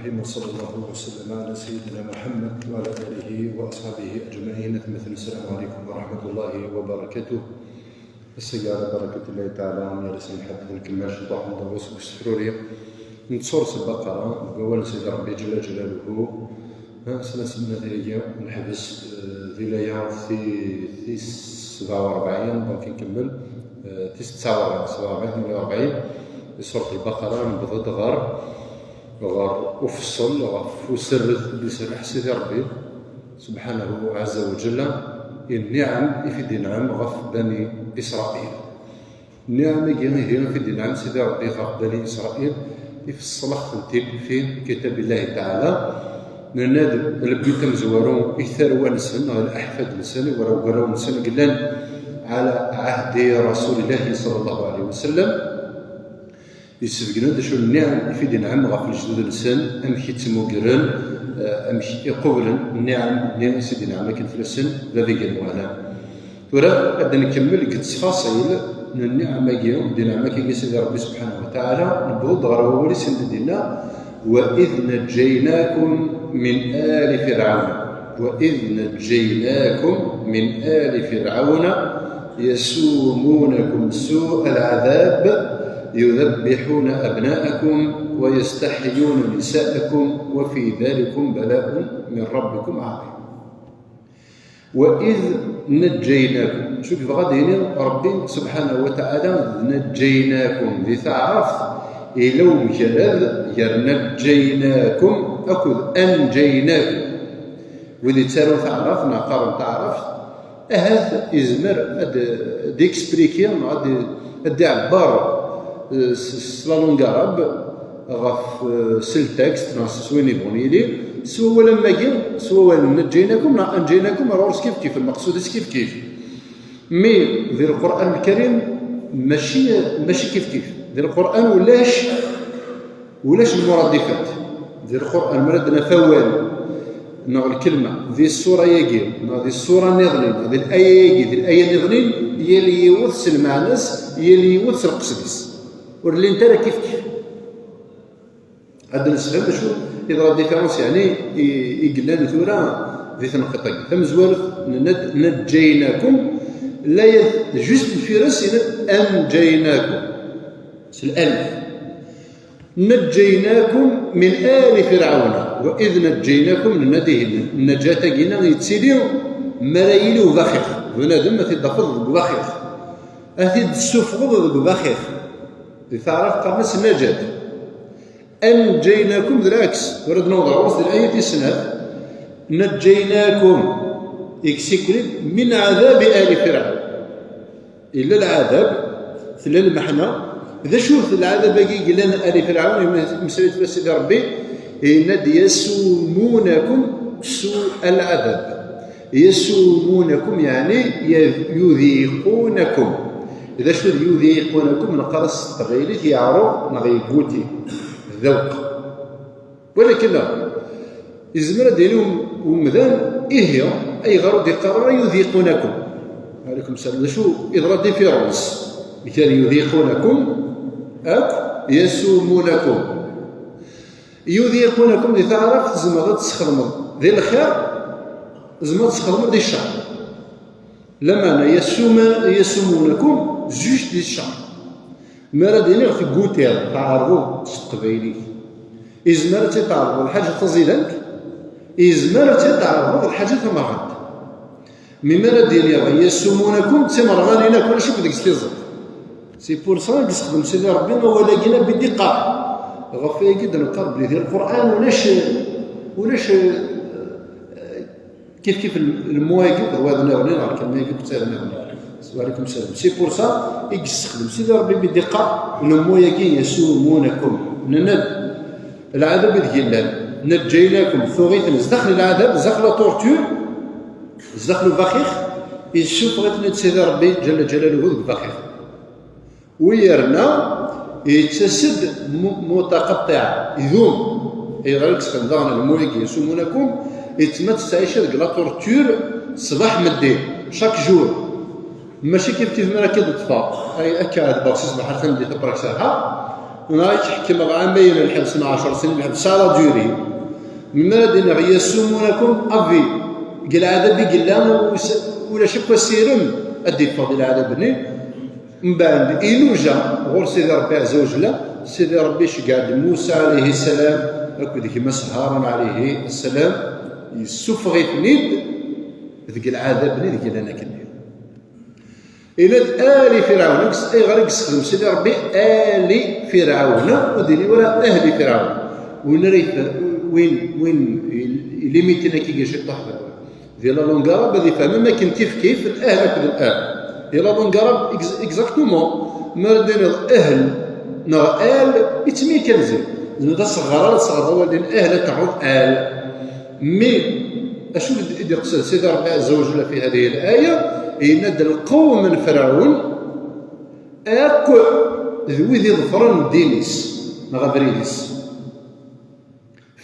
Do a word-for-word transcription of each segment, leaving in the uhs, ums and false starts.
وصلى الله وسلم على سيدنا محمد وعلى آله وأصحابه أجمعين. Atmaten, السلام عليكم ورحمة الله وبركاته. Ass-agi, ɛla barakat Llahi taɛla, mi ara s-nḥadd ad nkemmel cḍeḥ n uḍris deg usefruri n Surat Lbaqara, deg wawal n Sidi Ṛebbi Ǧalla Ǧalaluhu. Ha, s la semmad ayagi, neḥbes, eh, di laya ti-, tis sebɛa u ṛebɛin, donc nkemmel, eh, tis tesɛa u ṛebɛin, sebɛa u ṛebɛin, tmanya u ṛebɛin, di Surat Lbaqara, newweḍ-d ɣer ɣer ufeṣṣel, ɣef userret i d-iserreḥ Sidi Ṛebbi subḥanahu ɛazza wa ǧalla, i nniɛam i t-id-inɛem ɣef Bani Isṛail. Nniɛam-agi ihi i t-id-inɛem Sidi Ṛebbi ɣef Bani Isṛail, ifeṣṣel-aɣ-tent-id fi kitabillahi taɛala. Nenna-d lebbi tamezwaru i tarwa-nsen, neɣ leḥfad-nsen, i warraw-nsen i yellan ɛala ɛahdi Rasulillahi ṣalla Llahu ɛalayhi wa sallam. Yessebgen-d acu n nniɛam i t-id-inɛem ɣef lejdud-nsen, amek i ttmugren, eh, amek i qublen nniɛam-nni i t-id-inɛem akken fell-asen Bab igenwan. Tura ad d-nkemmel deg ttfaṣil n nniɛam-agi, d nniɛam-agi i Sidi Ṛebbi subḥanahu wa taɛala, newweḍ-d ɣer wawal-is anda d-yenna: وإذ نجيناكم من آل فرعون. وإذ نجيناكم من آل فرعون يسومونكم سوء العذاب يذبحون أبناءكم ويستحيون نساءكم وفي ذلكم بلاء من ربكم عظيم. وإذ نجيناكم. Acu yebɣa ad d-yini Ṛebbi subḥanahu wa taɛala, نجيناكم di taɛrabt, yella umgarad gar نجيناكم akked أنجيناكم. Wid yettarun taɛrabt neɣ qqaren taɛrabt, ahat yezmer ad d-, ad d-expliquer neɣ ad d-, ad d-iɛebber, eh, s, s la langue arabe ɣef, eh, s le texte neɣ s, s wayen yebɣun yili, s wawal am wagi, s wawal نجيناكم neɣ أنجيناكم, ar ɣur-s kif kif, lmeqsud-is kif kif. Mi di Lqur'an Lkarim mačči, mačči kif kif. Di Lqur'an ulac Ulac lmuradifat. Di Lqur'an, mi ara d-naf awal neɣ lkelma di ṣṣura-agi neɣ di ṣṣura nniḍen neɣ di laya-agi, di laya nniḍen, yal yiwet s lmeɛna-s, yal yiwet s lqesd-is. Ur llint ara kif kif. Ad d-nessefhem d acu yeḍra, différence, yeɛni, i, i yellan tura di tenqiḍt-agi. Tamezwarut, nenna-d نجيناكم, laya juste deffir-s yenna-d أنجيناكم. S lalef. نجيناكم من آل فرعون. وإذ نجيناكم, nenna-d ihi, nnajat-agi-nni yettili mi ara yili ubaxix. Bnadem ad t-id-tafeḍ deg ubaxix. Ad t-id-tessufɣeḍ deg ubaxix. Di taɛrabt qqaren-as nnajat. أنجيناكم, d lɛeks, ur ad naweḍ ɣur-s di laya tis snat. نجيناكم, iksikri من عذاب آل فرعون. Yella lɛadab, tella lmeḥna. D acu-t lɛadab-agi i yellan Ali Ferɛun, yemmeslay fell-as Sidi Ṛebbi, yenna-d: يسومونكم سوء العذاب. يسومونكم, yeɛni y-, يذيقونكم. D acu d يذيقونكم? Neqqar-as s teqbaylit yeɛreq neɣ yegguti. Ddewq. Walakin la, yezmer ad d-yini um-, umdan: ihi, ayɣer ur d-yeqqar ara يذيقونكم؟ Ɛalaykum salam. D acu yeḍra différence gar يذيقونكم akk يسومونكم؟ يذيقونكم di taɛrabt tzemreḍ ad tesxedmeḍ di lxir, tzemreḍ ad tesxedmeḍ di ccer. Lameɛna يسوم-, يسومونكم, juste di ccer. Mi ara d-iniɣ teggutiḍ, tɛerḍeḍ s teqbaylit. Izmer ad tt-id-tɛerḍeḍ lḥaǧa taẓidant, izmer ad tt-id-tɛerḍeḍ lḥaǧa tamerɣant. Mi ara d-iniɣ يسومونكم, d timerɣanin akk, ulac akk deg-s tiẓeḍ. C'est pour ça i yessexdem Sidi Ṛebbi awal-agi-nni بدقة. Ɣef wayagi d-neqqar belli di Lqur'an ulac, ulac, eh, Kif kif l-, lmo-agi d wayeḍ niḍen, neɣ lkelma-agi d wayeḍ niḍen. Wa ɛalaykum salam. C'est pour ça i yessexdem Sidi Ṛebbi بدقة lmo-agi يسومونكم. Nenna-d, lɛadab i deg yellan, نجيناكم, tuɣ-iten zdaxel lɛadab, zdaxel la torture, zdaxel ubaxix, yessufeɣ-iten-id Sidi Ṛebbi Ǧalla Ǧalaluhu deg ubaxix. U yerna yettas-d mu-, متقطع, idum. Ayɣer i yessexdem daɣen lmo-agi يسومونكم? Yettma tettɛica deg la torture ṣṣbeḥ meddi, chaque jour. Mačči kif kif mi ara k-id-ṭṭfeɣ, ay, akka ɛedbeɣ si ṣṣbeḥ ar tameddit, après ça, ha? Neɣ ad k-ḥekmeɣ ɛamayen n lḥebs neɣ ɛecr snin n lḥebs, ça va durer. Melmi ara d-iniɣ yasumunakum à vie, deg lɛadab i yella, ulac akk asirem ad d-iffeɣ di lɛadab-nni. Mbeɛd inuja ɣur Sidi Ṛebbi ɛezza wa jella, Sidi Ṛebbi iceggeɛ-d Musa ɛalayhi ssalam akked gma-s Haṛun ɛalayhi ssalam, yessufeɣ-iten-id deg lɛadab-nni deg llan akkenni. Yenna-d ali Firɛun. Ayɣer i yessexdem Sidi Ṛebbi ali Firɛun, ur d-yenni ara ahli Firɛun? Win ara yef-, win, win il-, ilimitin akka ciṭuḥ di la langue arabe ad ifhem am akken kif kif l-ahl akked l-al. Di la langue arabe ex-, exactement. Mi ara d-tiniḍ ahl neɣ al, yettemyakkal zik. Zemreḍ ad tesɣeɣreḍ, ad tesɣeɣreḍ awal din ahl, ad teɛreḍ al. Mais acu i d-, i d-iqsed Sidi Ṛebbi ɛezza wa jella fi hadihi l-aya? Yenna-d lqewm n Ferɛun akk d wid iḍefren ddin-is neɣ abrid-is.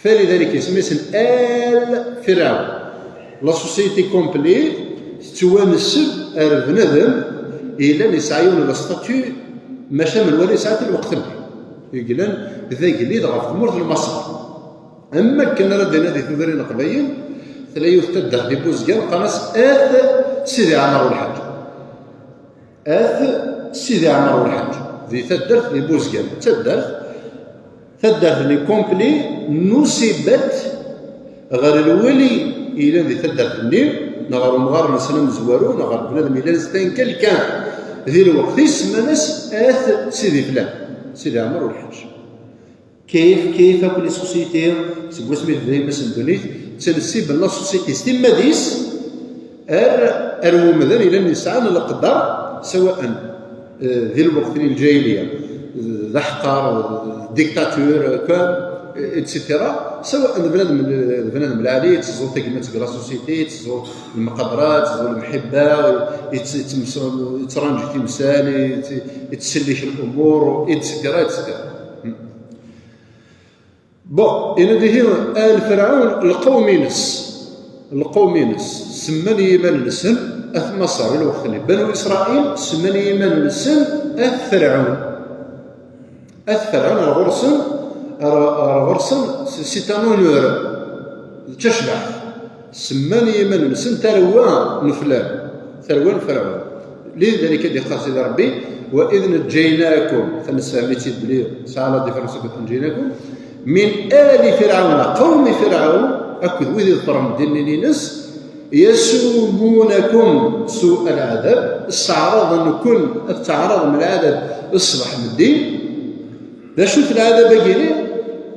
Falidalik isem-is al Ferɛun. La société complète tettwanseb ar bnadem yellan yesɛa yiwen n statut, maca menwala yesɛa-t lweqt-nni. Yellan d agellid ɣef tmurt n Maṣer. Am wakken ara d-nini di tudrin n Leqbayel, tella yiwet taddart di Buzgan, qqaren-as At Sidi Ɛmer Ulḥaǧ. At Sidi Ɛmer Ulḥaǧ, di taddart di Buzgan, d taddart, taddart-nni complet nusibat ɣer lwali yellan di taddart-nni, neɣ ɣer umɣar-nsen amezwaru, neɣ ɣer bnadem yellan, c'est un quelqu'un di lweqt-is, semman-as At Sidi Flan, Sidi Ɛmer Ulḥaǧ. Kif, kif akk les sociétés, seg wasmi tebda yemma-s n ddunit, ttnessiben la société s timmad-is ar, ar wemdan yellan yesɛan leqder, sawaء, eh, di lweqt n lǧahiliya, d aḥeqqar, d dictature, akka, et cetera. Sawaء d bnadem, d bnadem lɛali, yetteẓẓu tagmat deg la société, yetteẓẓu lmeqadra, yetteẓẓu lemḥibba, yett-, yettems-, yettranǧi timsal, yett-, yettsellek lumuṛ, et cetera, et cetera. Bon, yenna-d ihi al Ferɛun lqawm-ines, lqawm-ines, semman i yiman-nsen At Maṣer i lweqt-nni. Banu Isṛayil semman i yiman-nsen At Ferɛun. At Ferɛun ar ɣur-sen, ar, ar ɣur-sen, c'est un honneur, d tacbaḥt. Semman i yiman-nsen tarwa n flan, tarwa n Ferɛun. Lidalik ad iqqar Sidi Ṛebbi, وإذ نجيناكم, ta nessefhem-itt-id belli tesɛa la différence akked أنجيناكم, من آل فرعون, qawmi Ferɛun, akked wid iḍefren ddin-ines, يسومونكم سوء العذاب, sseɛraḍen-ken, ad teɛraḍem lɛadab ṣṣbeḥ meddi. D acu-t lɛadab-agi-ni?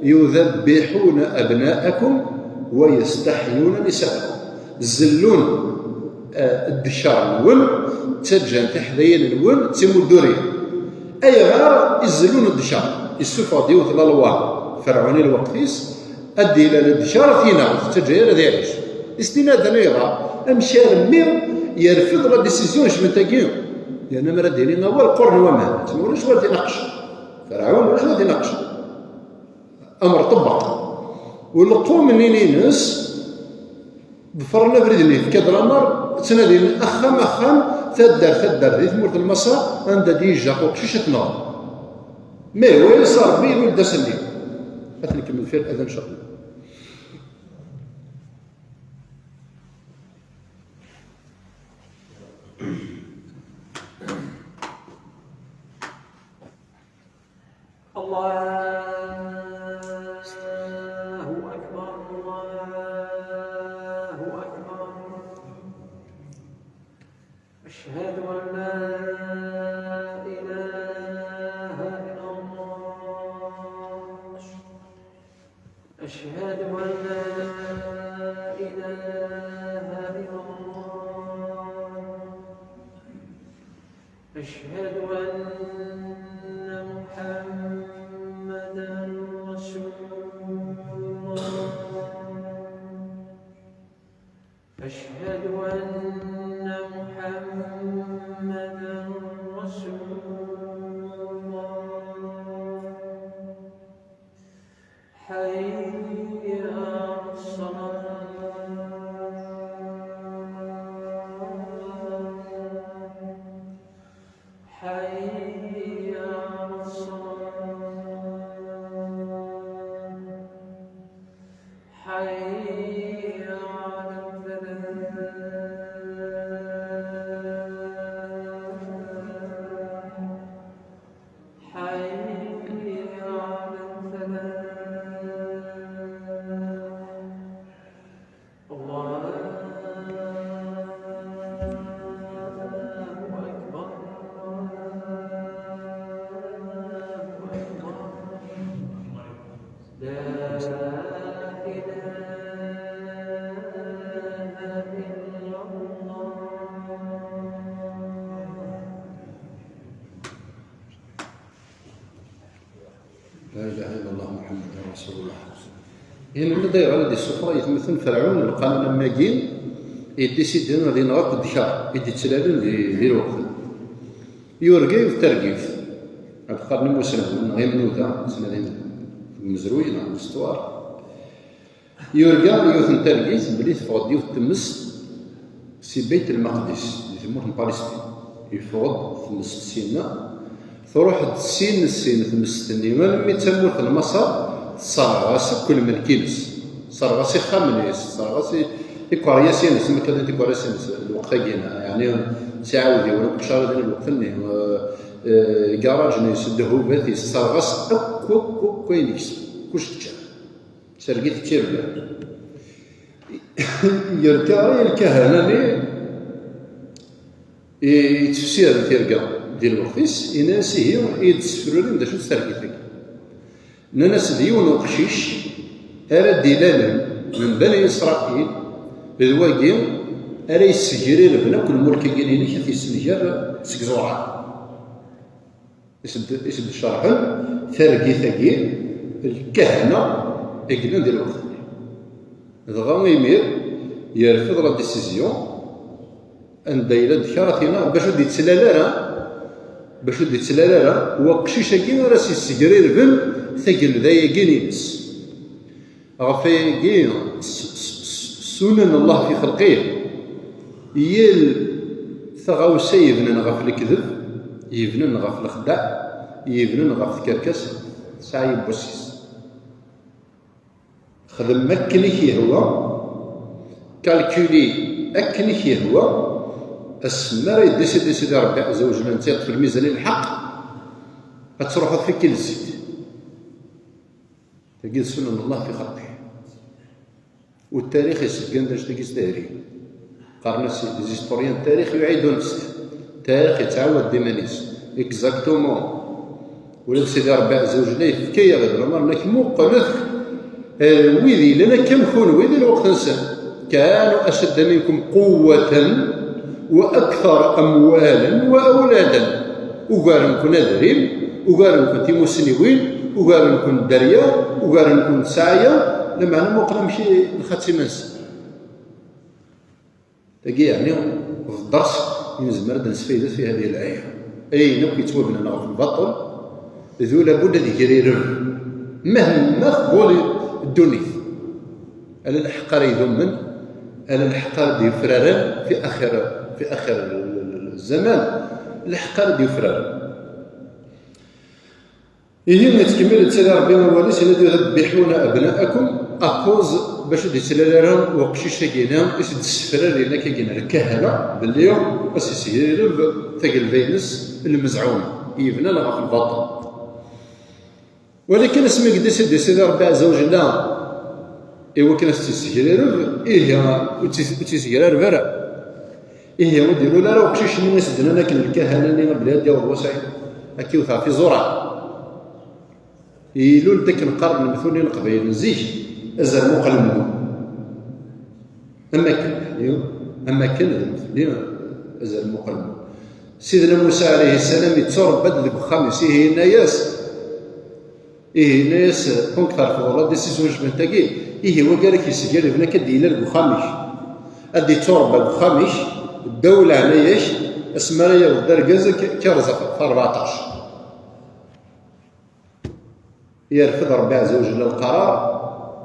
يذبحون أبناءكم ويستحيون نساءكم. Zellun, eh, ddekar-nwen, ttaǧǧan tiḥdayin-nwen d timuddurin. Ayɣer i zellun ddekar? Yessufeɣ-d yiwet la loi Ferɛun i lweqt-is, ad d-ilal ddekar ad t-ineɣ, ur t-tettaǧǧa ara ad iɛic. Is-nnan-d ayɣer? Amek armi yerfed la décision jmemt-agi? Yerna mi ara d-yini awal, qquren waman, ulac wara t-ineqqcen. Ferɛun ulac wara t-ineqqcen. Amer ṭebbeq. U lqum-nni-ines ḍefren abrid-nni, yefka-d lamer, ttnadin axxam axxam, taddart taddart di tmurt n Maṣer, anda d-yejja uqcic ad t-nɣen. Mais wayes Ṛebbi ilul-d ass-nni. Ad t-nkemmel fi lɛid, ncallah. الله أكبر، الله أكبر. أشهد أن لا إله إلا الله. أشهد أن لا إله إلا الله. أشهد أن محمدا رسول الله. أشهد أن محمدا رسول الله. حي على الصلاة. حي على الصلاة. La ilaha illallah Muḥemmed Rasulullah. Yenna-d ayɣer i d-issufeɣ aytmaten Ferɛun lqanun am wagi, i d-isidin ad yenɣ akk ddkar i d-ittlalen di, di lweqt. Yurga yiwet targit, ad qqaren imusnawen neɣ imnuda, ttnadin deg umezruy neɣ deg l'histoire. Yurga yiwet n targit belli teffeɣ-d yiwet tmest si Bayt Lmaqdis, di tmurt n Palestin. Yeffeɣ-d tmest sinna, truḥ-d sin sin tmest-nni, almi d tamurt n Maṣer, tesserɣ-as akk lmelk-ines. Tesserɣ-as ixxamen-is, tesserɣ-as i-, ikeryas-ines, ma kan ikeryas-ines, lweqt-agi, yeɛni, tiɛawdiwin, akk cariḍin lweqt-nni, eh, eh, igarajen-is, ddhubat-is, tesserɣ-as akk, akk, akk ayen ikes, kullec tečča. Sergit ttirga. Yerka i lkahana-nni i yettefsiren tirga di lweqt-is, yenna-as: "Ihi, i d-ssefrurin d acu-tt targit-agi?" Nnan-as: "D yiwen uqcic ara d-ilalen min Bani Isṛayil, d wagi ara yessegrirben akk lmulk-agi-inek, ad t-yessenger seg iẓuran." I s-d-, i s-d-cerḥen targit-agi lkahana i yellan di lweqt-nni. Dɣa imir yerfed la décision, anda yella ddkar ad t-ineɣ, bac ur d-yettlal ara, bac ur d-yettlal ara waqcic-agi ara s-yessegrirben tagelda-agi-ines. Ɣef wayagi, s-, s-, s-, sunan Allah fi xelqih. Yal taɣawsa yebnan ɣef lekdeb, yebnan ɣef lexdeɛ, yebnan ɣef tkerkas, tesɛa yiwwas-is. Xdem akken i k-yehwa, calculi akken i k-yehwa, asmi ara yedisidi Sidi Ṛebbi Ɛezza wa Jalla, netta yeṭṭef lmizan i lḥeqq, ad truḥeḍ fi kilzit. Tagi d sunan Allah fi xelqih. U tarix isebgan d anect-agi s tehri. Qqaren-as les historiens de tarix yuɛidu nefsah. Tarix yettɛawad-d iman-is. Exactement. Ula d Sidi Ṛebbi Ɛezza wa Jalla yefka-yaɣ-d lamer nekk muqlet, eh, wid yellan akka am kunwi di lweqt-nsen. Kanu ashadda minkum quwwatan wa akthar amwalan wa awladan. Ugaren-ken adrim, ugaren-ken timussniwin, ugaren-ken dderya, ugaren-ken ssɛaya, lameɛna muqel amek i lxatima-nsen. Tagi, yeɛni, d dders i nezmer ad nesfayda fi hadihi laya. Ayen akk yettwabnan ɣef lbaṭel, d ula bud ad yegrireb, mahemma tḍul ddunit. Ala lḥeqq ara idumen, ala lḥeqq ara d-yufraren fi axir, fi axir zaman, lḥeqq ara d-yufraren. Ihi, yettkemmil-d Sidi Ṛebbi awal-is, yenna-d: "Yudabbihuna abna'akum", akuz bac ur d-yettlal ara uqcic-agi-ni i s-d-ssefrarin akka-agi lkahala belli a s-yesgrireb tagelda-ines lmezɛuma, yebnan ɣef lbaṭel. Walakin asmi i yedisidi Sidi Ṛebbi Ɛezza wa Jalla i wakken a s-tt-yessegrareb, ihi ur tt-, ur tt-yessegrareb ara. Ihi ur d-ilul ara uqcic-nni i s-d-nnan akken lkahana-nni belli ad d-yaweḍ wass-a, ad k-iwet ɣef iẓuran. Ilul-d akken qqaren lemtul n Leqbayel n zik, azrem uqelmun. Am akken, yeɛni, am akken d lemtul n azrem uqelmun. Sidna Musa ɛalayhi ssalam yetturebba-d deg uxxam-is, ihi yenna-yas, ihi yenna-yas, donc terfeḍ la décision jjment-agi, ihi wagi ara k-yesgrirben akka d-yella deg uxxam-ik. Ad d-yetturebba deg uxxam-ik, ddaw leɛnaya-k, asmi ara yaweḍ d argaz, k-, k-, rẓa f-, f-, rbeɛṭac. Yerfed Ṛebbi Ɛezza wa Jalla lqarar,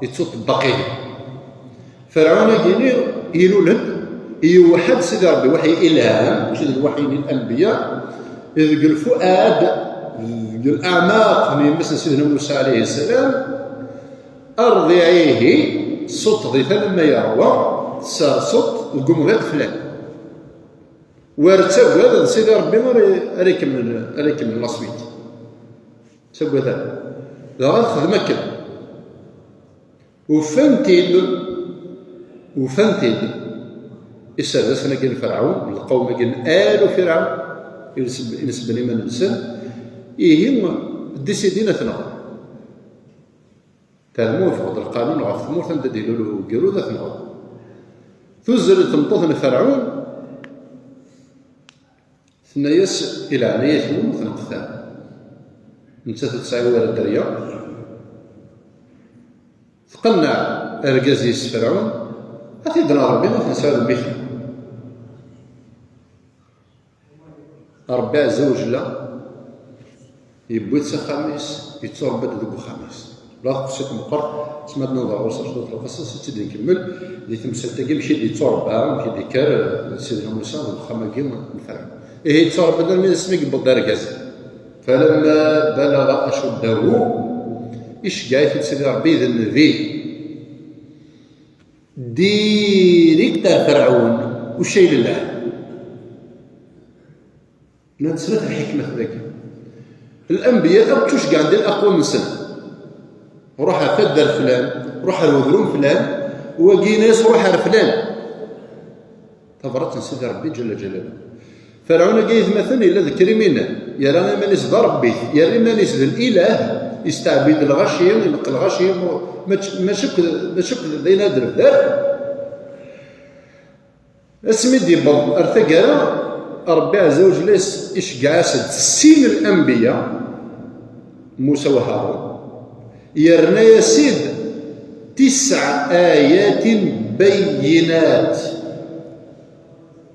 yettuṭebbaq ihi. Ferɛun-agi-ni ilul-d, yewḥed Sidi Ṛebbi, waḥi ilham, mačči d lwaḥi n lanbiya, deg lfuad, deg leɛmaq n yemma-s n Sidna Musa ɛalayhi ssalam, arḍiɛ-ihi, ṣṣut di tama ma yerwa, tserseḍ deg umḍiq flan. Wer ttagad, d Sidi Ṛebbi ara, ara ikemmel, ara ikemmel la suite. Ttagad ara. Dɣa texdem akken. Ufan-t-id, ufan-t-id iserdasen-agi n Ferɛun, lqawm-agi n alu Ferɛun, i neseb-, i nesebben iman-nsen, ihi, décidin ad t-nɣen. Termu yeffeɣ-d lqanun ɣef tmurt anda d-ilul ugrud ad t-nɣen. Tuzzel-d tmeṭṭut n Ferɛun, tenna-yas: "I leɛnaya-twen ur ten-qeṭɛem." Nettat ur tesɛi wara dderya, Qenneɛ argaz-is Ferɛun, ad t-id-nɣer Rebbi, ad t-nesɛu d mmi-tneɣ. Rebbi Ɛezza wa Jella yewwi-t s axxam-is, yetturebba-d deg uxxam-is. La tqsiṭ meqqert, asmi ad nehder ɣur-s cwiṭ lqasas, ad tt-id-nkemmel di temsalt-agi, amek i d-yetturebba, amek i d-yekker, eh, Sidna Musa deg uxxam-agi n Ferɛun. Ihi yetturebba-d armi d asmi i yewweḍ d argaz. Falamma balaga acuddahu, iceggeɛ-it-id Sidi Ṛebbi d nnbi. Direct ar Ferɛun, ucayel llah. Llant snat lḥikmat dagi. Lanbiya akk ttuceggɛen di laqum-nsen. Ruḥ ar taddart flan, ruḥ ar wedrum flan, wagi yenna-yas ruḥ ar flan. Tabrat n Sidi Ṛebbi Ǧalla Ǧalaluhu. Ferɛun-agi aytmaten yella d criminel, yerra iman-is d aṛebbi, yerra iman-is d lilah, yesteɛbid lɣaci, ineqq lɣaci, mačči, mačči akk, mačči akk d ayen ad d-nebder. Asmi d-yewweḍ ar taggara, Ṛebbi Ɛezza wa Jalla is-, iceggeɛ-as-d sin lanbiya, Musa wa Harun, yerna-yas-id tisɛ ayatin bayyinat.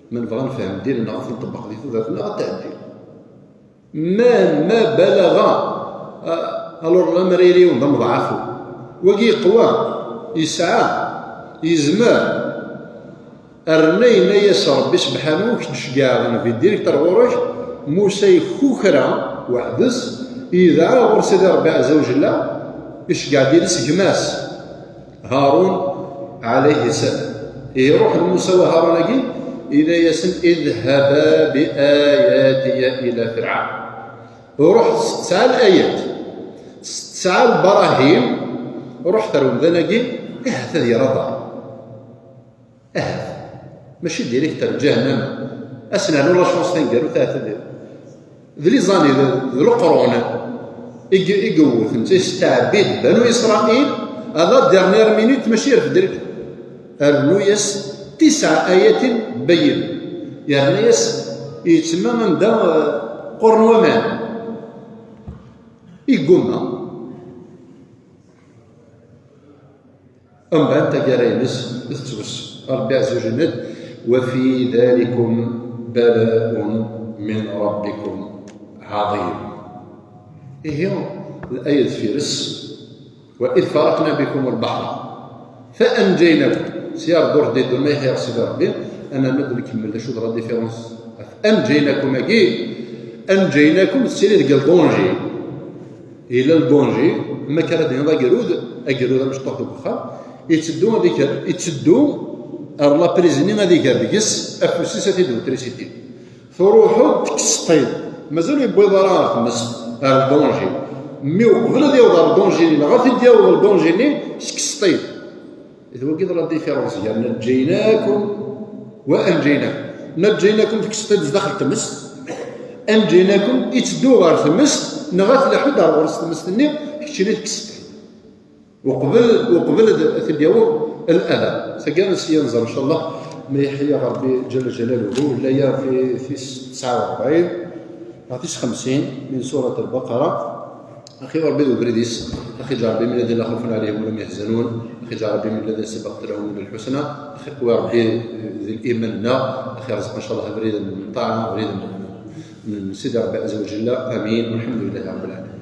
Ma nebɣa nefhem din neɣ ad t-nṭebbeq di tudert-nneɣ, ad tɛeddi. Ma, ma balaga, a-, alors lemmer yili yiwen d ameḍɛafu. Wagi yeqwa, yesɛa, yezmer. Rna yenna-yas Ṛebbi sebḥanu, kečč ceggɛeɣ nnbi direct ar ɣur-k, Musa ikukra weḥd-s, yedɛa ɣur Sidi Ṛebbi Ɛezza wa Jella, iceggeɛ-d yid-s gma-s. Harun ɛalayhi ssalam. Iruḥ d Musa wa Harun-agi, yenna-yasen: "Idhaba bi ayatiya ila Firɛawn." Ruḥ s tesɛa layat, s tesɛa lbarahim, ruḥ ar umdan-agi, ahat ad yerr aḍar. Ahat. Mačči direct ar ǧahennama. Ad s-nernu la chance taneggarut, ahat ad d les années, d, d leqrun i y-, i yewwet, netta yesteɛbid Banu Isṛayil, à la dernière minute, mačči yerfed rrkel. Rnu-yas tisɛ ayatin bayyin. Yerna-yas yettma anda, eh, qquren waman. Yeggumma. Mbeɛd taggara-ines tettwes. Ṛebbi Ɛezza wa Jalla yenna-d: "Wa fi dalikum bala'un min rabbikum ɛaḍim." Ihi, laya deffir-s: "Wa id faraqna bikum al-bahra fa anjaynakum." Sya Ṛebbi ur d-yeddun ma yeḥya Sidi Ṛebbi, anama d-nkemmel d acu d la différence. Anjaynakum-agi, anjaynakum tettili deg le danger. Yella le danger, ma akka ara d-tiniḍ agrud, agrud amecṭuḥ deg uxxam, yetteddu ad iger, yetteddu ar la prise-nni ad iger deg-s afus-is ad t-id-wet trisiti. Truḥeḍ tekkseḍ-t-id, mazal ur yewwiḍ ara ɣer tmest, ar le danger. Mi uqbel ad yaweḍ ar le danger-nni, neɣ ad t-id-yaweḍ le danger-nni, tekkseḍ-t-id. D wagi i d la différence gar najjaynakum wa anjaynakum. Najjaynakum tekkseḍ-t-id zdaxel tmest, anjaynakum itteddu ɣer tmest, neɣ ad tleḥḥu-d ar ɣur-s tmest-nni, keččini tekkseḍ-t-id. Uqbel, uqbel ad t-id-yaweḍ lada. Sagi ad nsi ad nẓer, ncallah, ma yeḥya Ṛebbi Ǧalla Ǧalaluhu, laya fi tis tesɛa u ṛebɛin, ɣer tis xemsin min Surat al-Baqara. Axi Ṛebbi d ubrid-is, axi ǧeɛ Ṛebbi min ladina la xawfun ɛalayhim wa la hum yaḥzanun, axi ǧeɛ Ṛebbi min ladina sabaqat lahum minna l-ḥusna, axi qwi Ṛebbi d liman-nneɣ, axi rẓeq ncallah abrid n ṭṭaɛa, abrid n, n Sidi Ṛebbi Ɛezza wa Jalla. Amin. Walḥemdu lillahi Ṛebbil ɛalamin.